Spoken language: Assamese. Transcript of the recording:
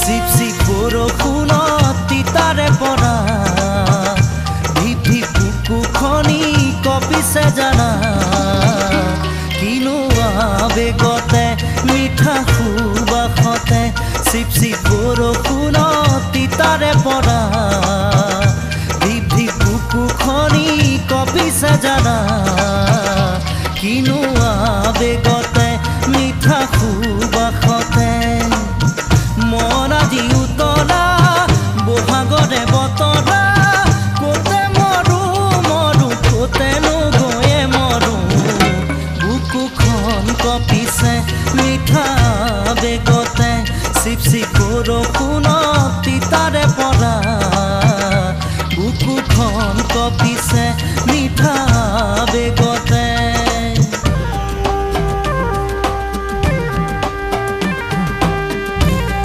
চিপ চিপ বৰষুণত তিতাৰে পৰা ধিপ ধিপ বুকুখনি কঁপিছে জানা। কিনো আবেগতে মিঠা সুবাসতে চিপ চিপ বৰষুণত তিতাৰে পৰা ধিপ ধিপ বুকুখনি কঁপিছে জানা। কিনো আবেগতে মিঠা সুবাসতে মন আজি উতলা বহাগৰে বতৰা। ক'তে মৰো মৰো, ক'তেনো গৈয়ে মৰো, বুকুখন কঁপিছে মিঠা বেগতে চিপ চিপ বৰষুণত তিতাৰে পৰা বুকুখন কঁপিছে মিঠা